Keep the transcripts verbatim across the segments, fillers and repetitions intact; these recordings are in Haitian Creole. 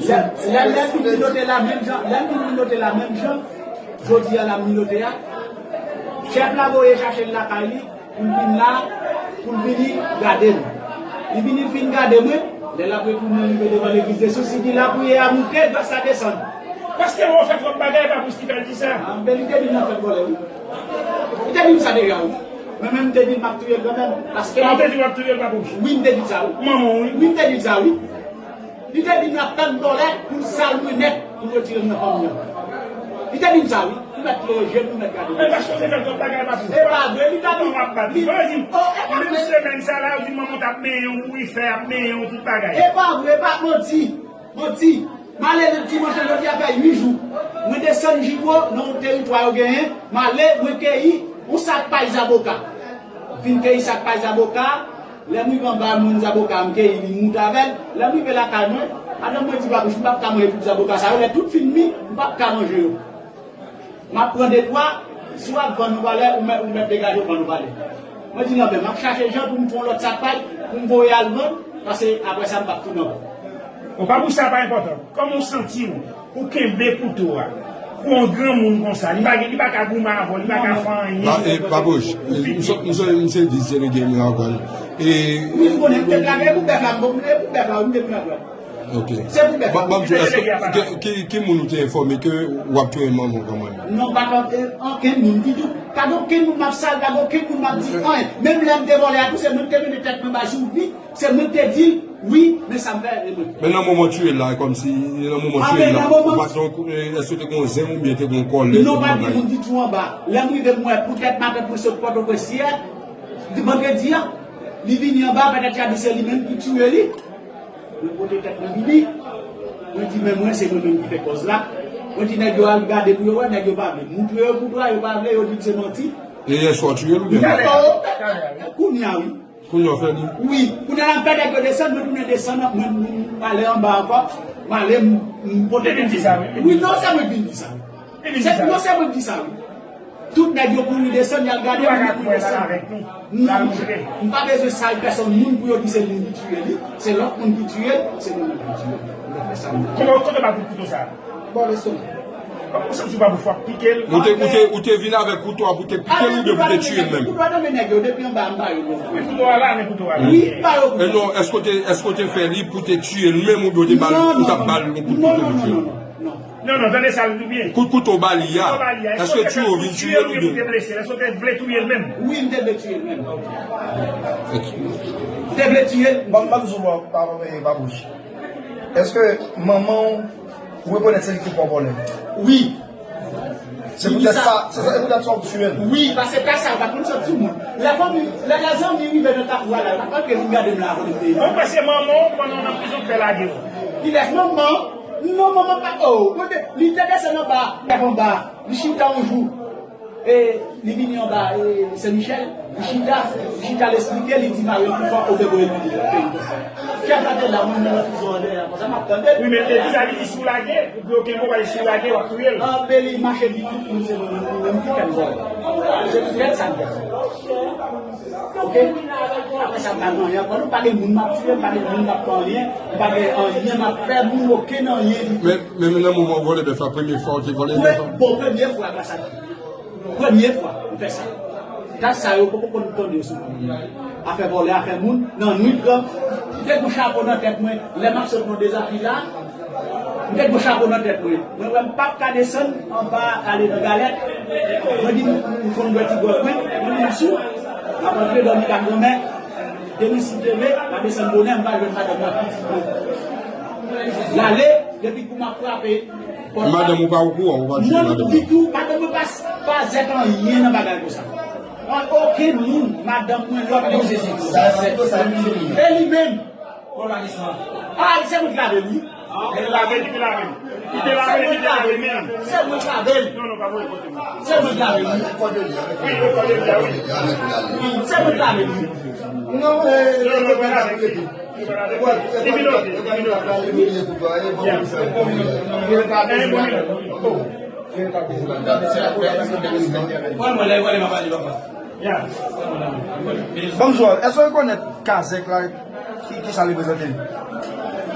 Lè, lè, lè m vin minote la menm jan, lè m vin minote la menm jan, jodi a l ap minote a. Chèf la voye chache l lakay li, pou l vin la, pou l vini gade m. Li vini, l fin gade mwen, lè l ap retounen, li rive devan legliz de Sousi, li di, lapriyè a moute, gras la desann. Paske w fè twòp bagay, pa pou Stephen di sa. Anben, li te di m nan fè l vòlè, wi. Li te di m sa deja, wi. Mwen menm, m te di l m ap touye l kanmenm. Paske... Ah, w te di w ap touye l, pa pou... Wi, m te di l sa, wi. Manman w, wi. Wi, m te di l sa, wi. Li te di m l ap tann vòlè pou l sal mwen nèt, pou l retire m nan fanmi an. Li te di m sa, wi. Ou mèt leve je w, ou mèt gade. Men paske w te fè l twòp bagay, pa pou... E pa vre, li ta di... Kòman w ap bat li? Menm semèn sa la, yo di manman w t ap menyen w, wi, fè ap menyen w, tout bagay. E pa vre, e pa manti. Manti. M ale nan dimanch lan, jodi a fè uit jou. Mwen desann Jiwo, nan yon teritwa yo genyen. M ale, mwen keyi yon sak pay zaboka. Fin keyi sak pay zaboka, lè m rive anba, m jwenn zaboka, m keyi li, m moute avè l. Lè m rive lakay mwen, madanm mwen di, "Babouch, m p ap ka manje tout zaboka sa yo, lè tout fin mi, m p ap ka manje yo." M ap pran de twa, si w ap vann yon valè, ou mèt, ou mèt degaje w vann yon valè. Mwen di, "Lanbè, m ap chache jan pou m fè yon lòt sak pay, pou m voye al vann, paske apre sa, m p ap tounen ankò." Bon, pa pou sa pa enpòtan. Kòman w santi w pou kenbe kouto a? Pou yon granmoun konsa, li pa gen, li pa ka goumen avè w, li pa ka fè anyen. Ba, e, Babouch, e, m se, m se, m se vis delege mirakòl. E, wi, m konnen, m te plage pou bèf la, m bon, e pou bèf la, wi, m te plage. Ok. Se pou bèf la. Ban m di w, èske, ki, ki, ki moun ou te enfòme ke w ap touye manman w kanmenm? Non, pa t ankenn moun ditou. Pa t ankenn moun m ap sal, pa t ankenn moun m ap di anyen. Menm lè m te vòlè a tou, se mwen ki te mete tèt mwen bay sou li, se mwen ki te di l, wi, men sa m fè, e mwen. Men nan moman w touye l la, kòmsi, nan moman w touye l la, ou pa t, èske te gen yon zen oubyen te gen yon kòlè? Non, pa t gen moun ditou anba. Lè m rive, m wè poutèt matant mwen sot Pòtoprens yè, di vandredi a, li vini anba, petèt y a di se li menm ki touye li. Mwen pote tèt mwen vini. Mwen di, "Men mwen, se mwen menm ki fè kòz la." Mwen di, "Nèg yo al gade pou yo wè, nèg yo pa vle." M touye yo pou twa, yo pa vle, yo di m se manti. E yè swa w touye l oubyen? Talè. Kounye a, wi. Kounye a w fè li? Wi. Kounye a, m fè nèg yo desann, mwen tounen desann, mwen, mwen, m ale anba ankò. M ale, m, m pote... Li vin di sa, wi. Wi, non, se mwen ki vin di sa. Li vin di sa. Non, se mwen ki di sa, wi. Tout nèg yo kouri desann, y al gade moun ki kouri desann. Non, m pa bezwen sal pèsonn moun pou yo di se moun ki touye li, se lòt moun ki touye l, se moun ki touye l. M pa fè sa, non. Kòman, kote w ba kout kouto sa a? Bò lestomak. Kòman w santi w pa pou fwa pike l? Ou te, ou te, ou te vin avèk kouto a pou te pike l oubyen pou te touye l menm? Kouto a nan men nèg yo, depi anba, m ba yo. Wi, kouto a la, men kouto a la. Wi, m ba yo kouto. E non, èske w te, èske w te fè li pou te touye l menm oubyen w te ba l, ou t ap ba l yon kout kouto pou touye l? Non, non, non, non, non. Non. Non, non, tande sa byen. Kout kouto w ba li a, èske w te vin touye l oubyen? Èske w te vle touye l menm? Wi, m te vle touye l menm. M te vle touye l. Ban m, ban m di w, pa, pa, pa, Babouch. Èske manman w, ou rekonèt se li ki te fè w vòlè? Wi. Se poutèt sa, se sa, se poutèt sa w touye l? Wi, paske tèt sa yo pa konn sot sou moun. Lè fanmi, lè, lè zanmi rive nan kafou a la, yo pa konn vin gade m la avan de peyi. Ou panse manman w, pandan w nan prizon, k fè lage w? Kilès manman? Non, manman pa, oh, kote, li te desann anba, lève anba, li chita yon jou. E, li vini anba, e, Sen Michèl, li chita, li chita, l esplike, li di mari l pou fò ote voye l vini nan peyi konsa. Chèf la te la, mwen menm nan prizon an dèyè, konsa m ap tande l. Wi, men l te di sa, li di si w lage, ou bloke m, ou pa di si w lage, w ap touye l. Anben, li mache di tout moun se mwen menm, mwen menm ki fè m vòlè. Se poutèt sa m fè sa. Ok? Apre sa, m pa gen anyen ankò. Nou pa gen moun m ap touye, m pa gen moun m ap fè anyen, m pa gen anyen m ap fè moun, okenn anyen ditou. Men, men nan moman w vòlè bèf la, premye fwa w te vòlè bèf la? Bon, premye fwa, gras a Dye. Premye fwa, m fè sa. Gad sa yo poko konn tande yo sou moun. Afè vòlè, afè moun, nan nwit lan, m te gen chapo nan tèt mwen, lè m ap sot nan dezafil la, m te gen chapo nan tèt mwen. Mwen wè m p ap ka desann anba ale nan galèt. Mwen di, m, m konn bwè ti gwòg mwen, mwen di m sou, m ap antre dòmi kay granmè. Demen si Dye vle, m a desann bonè, m va jwenn madanm nan pitit mwen. L ale, depi kou m ap frape pòt la. Madanm ou pa okouran, ou pa di madanm ou. Ditou, madanm mwen pa, pa zèt anyen nan bagay konsa. An okenn moun, madanm mwen, lòt moun. E li menm. Ah, se mwen ki lave l, wi. Li lave, li te lave l. Li te lave l, li te lave l menm. Se mwen ki lave l. Non, non, pa mwen, kote mwen. Se mwen ki lave l, wi. Wi, yo kote l, wi. Wi, se mwen ki lave l, wi. Non, eh, non, non, pa lave l. Li vin ote, li vin ote. Ya. Eh, bon, bon. Pran mwen la, e pale, m a pale, papa. Ya. Pran mwen la. Bonjou, èske w rekonèt Kazèk la, ki, ki sa l reprezante?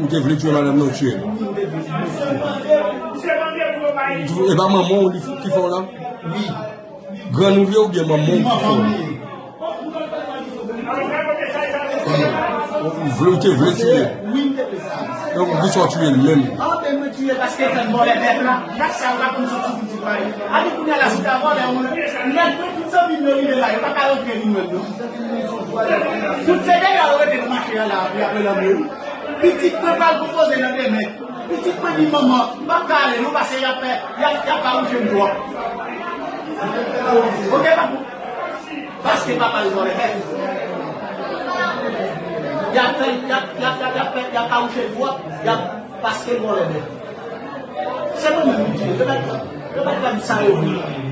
ou te vle tiye madanm nan, ou tiye l. E pa manman w li ki fè w la? Grann ou li ye oubyen manman w ki fè w la? Ou vle, ou te vle tiye. Donk, ou di sa w tiye l menm. An, men mwen tiye paske fè m vòlè bèf la. Gad sa, pa konn soti pitit pa yo. Adi kounye a la, si ta vòlè, ou lè tout zanmi m yo rive la, yo pa ka rantre li menm, non. Tout se deyò yo rete nan mache a la, epi apre lanmè wi. Pitit mwen pral konpoze nan demen. Pitit mwen di, manman, m p ap ka ale non, paske y ap fè, y ap, y ap kawouche m twòp. Oke, papou? Paske papa l vòlè bèf. Y ap fè, y ap, y ap, y ap, y ap fè, y ap kawouche l twòp, y ap, paske l vòlè bèf. Se mwen menm ki di, yo mèt, yo mèt fè m sa yo vle.